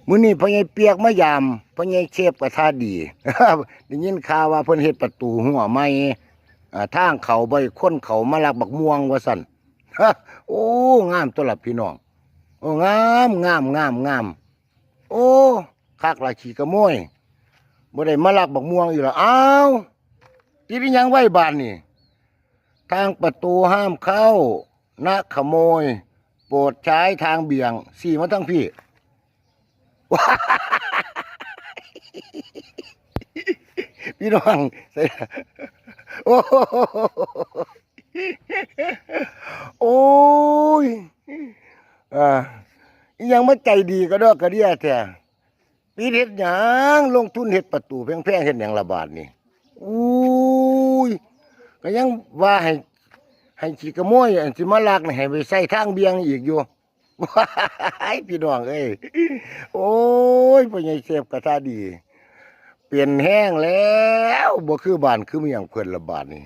ມື້ນີ້ພໍ່ໃຫຍ່ປຽກມາຢາມ ພໍ່ໃຫຍ່ເຊບກະທະດີ ໄດ້ຍິນຂ່າວວ່າເພິ່ນເຮັດປະຕູຮົ້ວໃໝ່ ເອີ ທາງເຂົ້າ ບໍ່ໃຫ້ຄົນເຂົ້າມາລັກບັກມ່ວງວ່າຊັ້ນ. ໂອ້ ງາມຕົວລະພີ່ນ້ອງ. ໂອ້ ງາມ ງາມ ງາມ ງາມ. ໂອ້ ຄັກລະຂີ້ຂະໂມຍ ບໍ່ໄດ້ມາລັກບັກມ່ວງອີກລະ. ອ້າວ ຕິດອີ່ຫຍັງໄວ້ບາດນີ້? ທາງປະຕູຫ້າມເຂົ້າ ນະຂະໂມຍ ໂປດໃຊ້ທາງບຽງ ຊີ້ມາທາງພີ້. ພີ່ນ້ອງ ໂອ້ ໂອ້ຍ ອ່າ ອີ່ຫຍັງມາໃຈດີກະດອກກະເດຍແທ້? ປິດເຮັດຫຍັງ? ລົງທຶນເຮັດປະຕູແພງໆ ເຮັດຫຍັງລະບາດນີ້? ໂອ້ຍ ກະຍັງວ່າໃຫ້ ໃຫ້ຂີ້ຂະໂມຍ ອັນຊິມາລັກນີ້ ໃຫ້ໄປໃສ່ທາງບຽງອີກຢູ່. ວ້າຍ ພີ່ນ້ອງເອີຍ ໂອ້ຍ ພໍ່ໃຫຍ່ເຊບກະທະດີ ເປັນແຮງແລ້ວ ບໍ່ຄືບ້ານຄືເມືອງເພິ່ນລະບາດນີ້.